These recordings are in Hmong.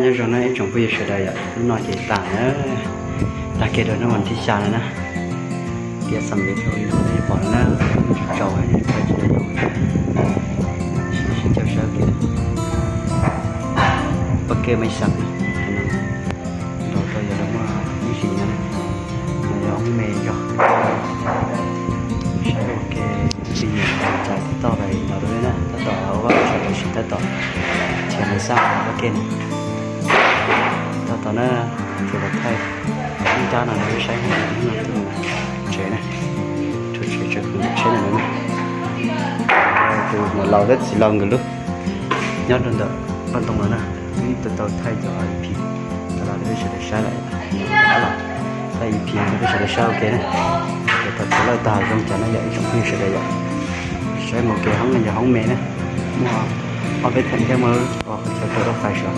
Nyob zoo na ib tsoom phooj ywg sawv daws yom, hnub no ces tag na, tag kis rau hnub vas thib xya no na, tiam xam li thaum nej pom no na, tsaus tsaus sab kiag, pab ke mej xav nrau rau yog muaj ib zis no, no yog hoob me zog, saib ua ke, tsis nyiam cas tab tom los ntawd na, tab tom ua vaj ua tsev los sis tab tom nrhiav lawv xab pab ke na. Tab tom na, ces los thaij ib nrab no rau peb saib, hnub no tuaj tsev na, rau tsev tsev tsheb no na, tus muam laus thiab txiv laus nkawd lub nyob rau ntawm paj ntoo no na, wb tau tau thaij cov ip tas los rau peb sawv daws saib lawm, los thaij ip no rau peb sawv daws saib ua ke na. Ces thaum tsaus lawm tag zoo cas na yom ib tsoom phooj ywg sawv daws yom, saib mus ke hoob no yog hoob me na, muaj ob peb theem thiab muaj qhov chaw rau lub fais sov.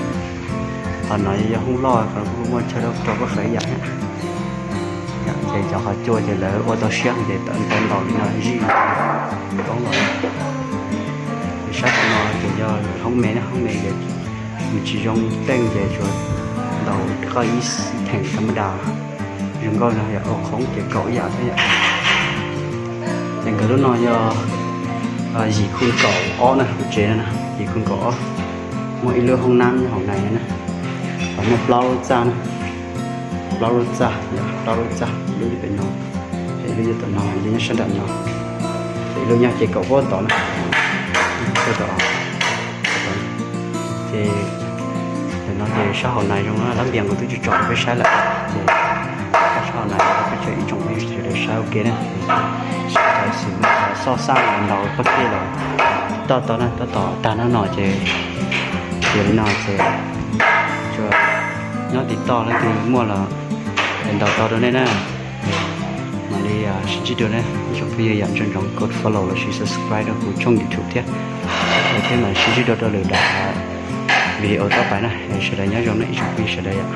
Qhov no yog hoob loj, qhov no kuj muaj chaw rau koj fais ib yam thiab. Ces cov qhov cua ces lawv ua tau siab ces tawm ntau ntaus li no zij koob los. Ces sab tom no ces yog hoob me na, hoob me ces nws tsis zoo teej ces tsuas ntaus koj ib theem thas mas das. Zoo nkauj no yog ua qhoob ces kaum ib yam thiab yom. Ces nkawd lub no yog yim khu kaum ob na, lub tsev no na, yim khu kaum ob. Muaj ib lub hoob nab hauv no na, muaj plaub lub txaj na, plaub lub txaj, plaub lub txaj, ib lub pem no, ib lub tom no, ib lub nyob sab nram no, ib lub nyob ces kaum huab tom na. Ces no ces sab hauv no zoo na, lab npias nkawd twb tso tso rau peb saib lawm. Ces sab hauv no peb tso ib tsoom phooj ywg sawv daws saib ua ke na. Xwm xoj xaj ntaus pab ke los toj tau na, tab tom tag nrho no ces, ces li no ces tsuas nyob tim toj leej twg muaj los ntaus tau rau nej na. Mam li sib ntsib dua na ib tsoom phooj ywg, yam ntsoov ntsoov kov follow lossis subscribe rau kuv tshooj YouTube thiab. Thiab mam sib ntsib dua rau lwm daim video toj pais na. Sawv daws nyob zoo na ib tsoom phooj ywg sawv daws yom.